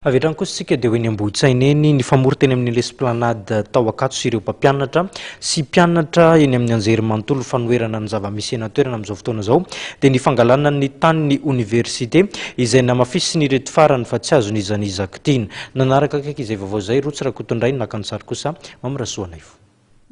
Avy hatrany kosa isika dia ho eny Ambohitsaina eny, nifamory teny amin'ny L'Esplanade tao Ankatso sy ireo mpampianatra sy mpianatra eny amin'ny anjerimanontolo fanoherana ny zava-misy eny an-toerana amin'izao fotoana izao dia ny fangalana ny tanin'ny oniversite izay namafisin'ireto farany fa tsy azon'iza n'iza kitihina. Nanaraka akaiky izay vaovao izay Rotsy Rakotondrainy naka ny sary kosa Mamy Rasoanaivo.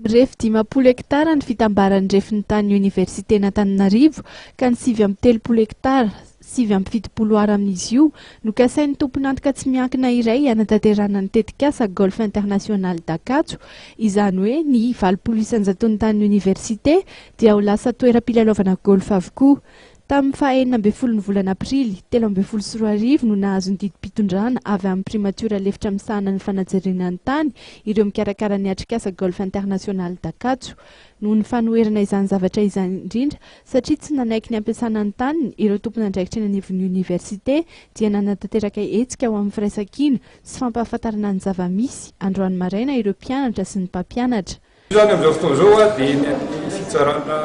Mirefy 50 hektara ny fitambaran'ny refin'ny tanin'ny Oniversiten'Antananarivo ka ny 39 hektara, 79 ara amin'izy io no kasain'ny tompon'antoka tsy miankina iray hanatanterahana ny tetikasa Golf International d'Ankatso, izany hoe ny 80 isan-jaton'ny tanin'ny oniversite dia ho lasa toeram-pilalaovana golf avokoa. Tamin'ny faha 16 ny volana aprily 2013 no nahazo ny didim-pitondrana avy amin'ny Primatiora lefitra misahana ny fanajariana ny tany ireo mikarakara ny atrikasa Golf International d'Ankatso. Noho ny fanoherana izany zavatra izany indrindra satria tsy nanaiky ny hampiasana ny taniny ireo tompon'andraikitra eny anivon'ny oniversite dia nanatanteraka hetsika ho amin'ny firaisankina sy fampahafantarana ny zava-misy androany maraina ireo mpianatra sy ny mpampianatra. Io izany amin'izao fotoana izao dia eny amin'ny fitsarana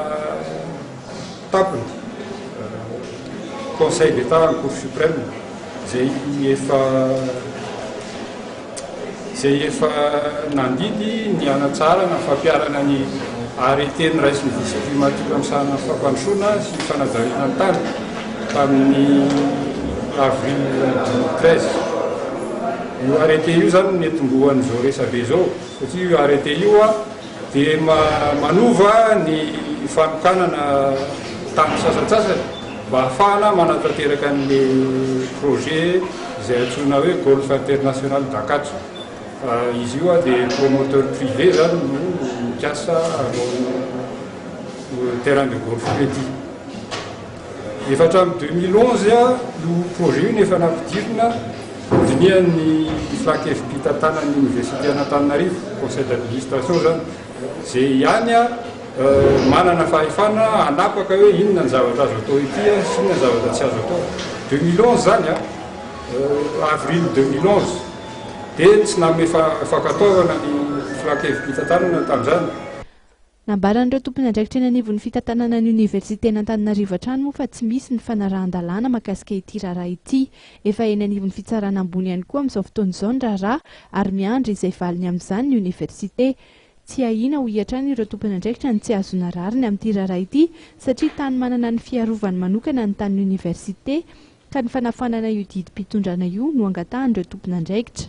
tampony, Conseil d'Etat en Cour Suprême, izay efa izay efa nandidy ny hanatsaharana ny fampiharana ny arrêté noraisin'ny vice-primature misahana ny fampandrosoana sy ny fanajariana ny tany tamin'ny avril 2013. Io arrêté io izany no niatombohan'izao resabe izao. Satria io arrêté io dia manova ny fanokanana tany sasantsasany mba hahafahana manatanteraka an'ilay projet izay antsoina hoe Golf International d'Ankatso. Izy io dia promoteur privé izany no mikasa hanao terrain de golf io ety. Efa hatramin'ny 2011 io projet io no efa nampidirina nodinihan'ny filan-kevi-pitantanan'ny oniversite an'Antananarivo, conseil d'administration izany, izay ihany manana fahefana hanapaka hoe inona ny zavatra azo atao ety sy inona ny zavatra tsy azo atao. 2011 izany, avril 2011, dia tsy nanome fankatoavana ny filan-kevi-pitantanana tamin'izany. Nambaran'ireo tompon'andraikitra eny anivon'ny fitantanana ny oniversiten'Antananarivo hatrany moa fa tsy misy ny fanarahan-dalàna mahakasika ity raharaha ity. Efa eny anivon'ny fitsarana ambony ihany koa amin'izao fotoana izao ny raharaha ary miandry izay valiny amin'izany ny oniversite. Tsy ahiana hoy hatrany ireo tompon'andraikitra ny tsy hahazoana rariny amin'ity raharaha ity satria tany manana ny fiarovany manokana ny tanin'ny oniversite ka ny fanafoanana io didim-pitondrana io no angatahan'ireo tompon'andraikitra.